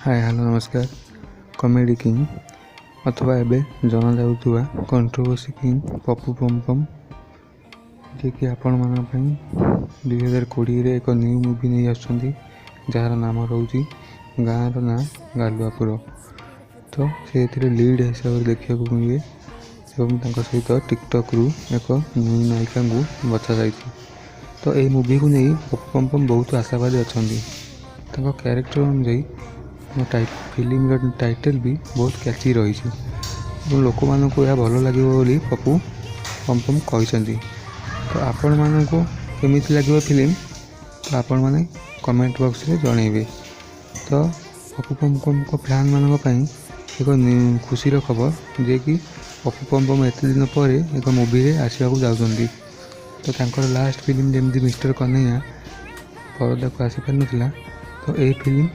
ହାଏ, hello, ନମସ୍କାର। Comedy king ଅଥବା ଏବେ ଜଣାଯାଉଥିବା କଣ୍ଟ୍ରୋଭର୍ସି କିଙ୍ଗ ପପୁ ପମ୍ପମ୍, ଯିଏକି ଆପଣମାନଙ୍କ ପାଇଁ 2020ରେ ଏକ ନ୍ୟୁ ମୁଭି ନେଇ ଆସୁଛନ୍ତି, ଯାହାର ନାମ ରହୁଛି ଗାଁର ନାଁ ଗାଲୁଆପୁର। ତ ସେ ଏଥିରେ ଲିଡ଼୍ ହିସାବରେ ଦେଖିବାକୁ ମିଳିବେ ଏବଂ ତାଙ୍କ ସହିତ ଟିକଟକ୍ରୁ ଏକ ନ୍ୟୁ ନାୟିକାଙ୍କୁ ବଛାଯାଇଛି। ତ ଏହି ମୁଭିକୁ ନେଇ ପପୁ ପମ୍ପମ୍ ବହୁତ ଆଶାବାଦୀ ଅଛନ୍ତି। ତାଙ୍କ କ୍ୟାରେକ୍ଟର ଅନୁଯାୟୀ ଫିଲ୍ମର ଟାଇଟେଲ୍ ବି ବହୁତ କ୍ୟାଚି ରହିଛି ଏବଂ ଲୋକମାନଙ୍କୁ ଏହା ଭଲ ଲାଗିବ ବୋଲି ପପୁ ପମ୍ପମ୍ କହିଛନ୍ତି। ତ ଆପଣମାନଙ୍କୁ କେମିତି ଲାଗିବ ଫିଲ୍ମ, ତ ଆପଣମାନେ କମେଣ୍ଟ ବକ୍ସରେ ଜଣାଇବେ। ତ ପପୁ ପମ୍ପମ୍ଙ୍କ ଫ୍ୟାନ୍ମାନଙ୍କ ପାଇଁ ଏକ ଖୁସିର ଖବର ଯିଏକି ପପୁ ପମ୍ପମ୍ ଏତେ ଦିନ ପରେ ଏକ ମୁଭିରେ ଆସିବାକୁ ଯାଉଛନ୍ତି। ତ ତାଙ୍କର ଲାଷ୍ଟ ଫିଲ୍ମ ଯେମିତି ମିଷ୍ଟର କହ୍ନେୟା ପରଦାକୁ ଆସିପାରିନଥିଲା, ତ ଏହି ଫିଲ୍ମ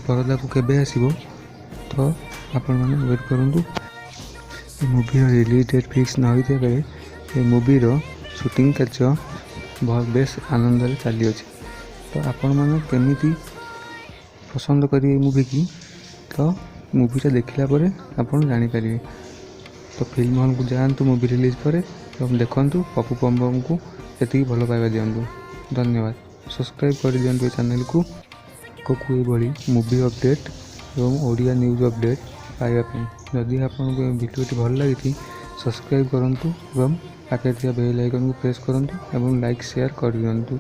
ପରଦାକୁ କେବେ ଆସିବ, ତ ଆପଣମାନେ ୱେଟ୍ କରନ୍ତୁ। ଏ ମୁଭିର ରିଲିଜ୍ ଡେଟ୍ ଫିକ୍ସ ନ ହୋଇଥିବା ବେଳେ ଏ ମୁଭିର ସୁଟିଂ କାର୍ଯ୍ୟ ବେଶ ଆନନ୍ଦରେ ଚାଲିଅଛି। ତ ଆପଣମାନେ କେମିତି ପସନ୍ଦ କରିବେ ଏ ମୁଭିକି, ତ ମୁଭିଟା ଦେଖିଲା ପରେ ଆପଣ ଜାଣିପାରିବେ। ତ ଫିଲ୍ମ ହଲ୍କୁ ଯାଆନ୍ତୁ ମୁଭି ରିଲିଜ୍ ପରେ ଏବଂ ଦେଖନ୍ତୁ, ପପୁ ପମ୍ପମ୍କୁ ସେତିକି ଭଲ ପାଇବା ଦିଅନ୍ତୁ। ଧନ୍ୟବାଦ। ସବସ୍କ୍ରାଇବ୍ କରିଦିଅନ୍ତୁ ଏ ଚ୍ୟାନେଲକୁ ଆଗକୁ ଏଭଳି ମୁଭି ଅପଡ଼େଟ୍ ଏବଂ ଓଡ଼ିଆ ନ୍ୟୁଜ୍ ଅପଡ଼େଟ୍ ପାଇବା ପାଇଁ। ଯଦି ଆପଣଙ୍କୁ ଏ ଭିଡ଼ିଓଟି ଭଲ ଲାଗିଛି, ସବସ୍କ୍ରାଇବ୍ କରନ୍ତୁ ଏବଂ ପାଖରେ ଥିବା ବେଲ୍ ଆଇକନ୍କୁ ପ୍ରେସ୍ କରନ୍ତୁ ଏବଂ ଲାଇକ୍, ସେୟାର କରିଦିଅନ୍ତୁ।